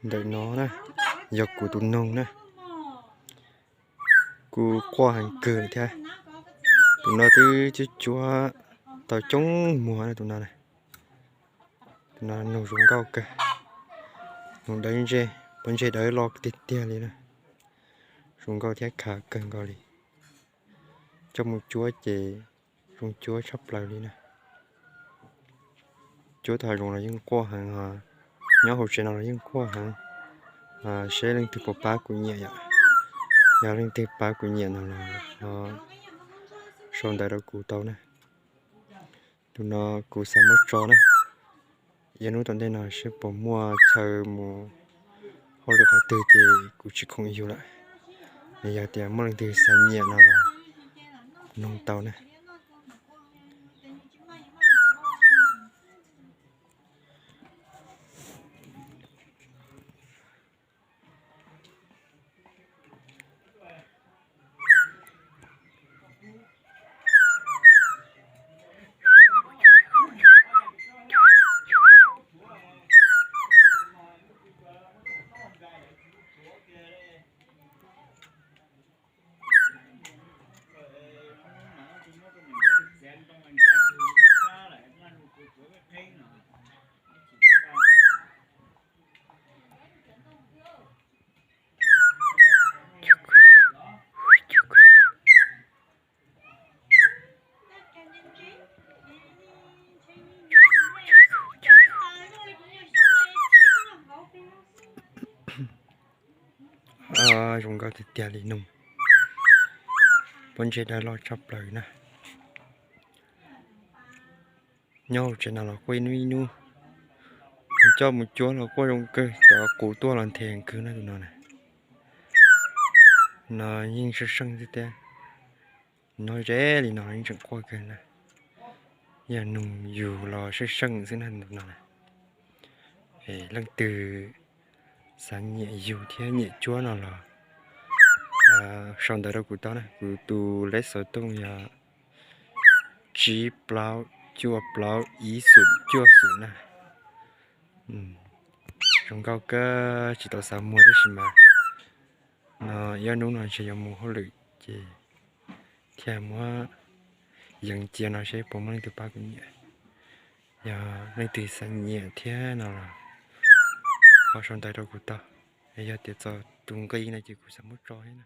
Ntawm no na, yog kuv tus noog na, kuj quaj heev kawg thiab. Tus no twb cuab cuab tau coob muag na tus no. Tus no noog zoo nkauj kawg, noog dawb ntseg, pob ntseg dawb loj tiag tiag li na. Zoo nkauj thiab khav kawg nkaus li. Coj mus cuab ces zoo cuab tshaj plaws li na. Cuab tau hav zoov los yeej quaj heev, nyob hauv tsev no los yeej quaj heev. Seb leej twg puas pab kuv nyiam yom. Yog leej twg pab kuv nyiam no los ho sau ntawv rau kuv tau na. Tus no kuv xav muab tso na. Ib hnub tom ntej no seb puas muaj chaw mus hauj lwm qhov twg ces kuv tsis khoom yug lawm. Yog tias muaj leej twg xav nyiam no los noog tau na. Zoo nkauj tiag tiag li noog. Pob ntseg dawb loj tshaj plaws na. Nyob hauv tsev no los quaj ib hnub ib hnub. Coj mus cuab los quaj zoo kawg, cov qus tuaj los nthe kawg na tus no na. No yeej seej seej xwb thiab. Nyob ze li no yeej tseem quaj kawg na. Yog noog yug los seej seej xwb na tus no na. Leej twg xav nyiam yug thiab nyiam cuab no los sau ntawv rau kuv tau na, kuv tus leb xov tooj yog tsib plaub cuaj plaub ib xum cuaj xum na. Zoo nkauj kawg, tsis tau xav muag tab sis mas no ib ob hnub no ntshe yuav mus hauj lwm ces thiaj muab yees cia no seb puas muaj leej twg pab kuv nyiam. Yog leej twg xav nyiam thiab no los ho sau ntawv rau kuv tau. Yog tias txog tus nqi no ces kuv xav muab tso thiab na.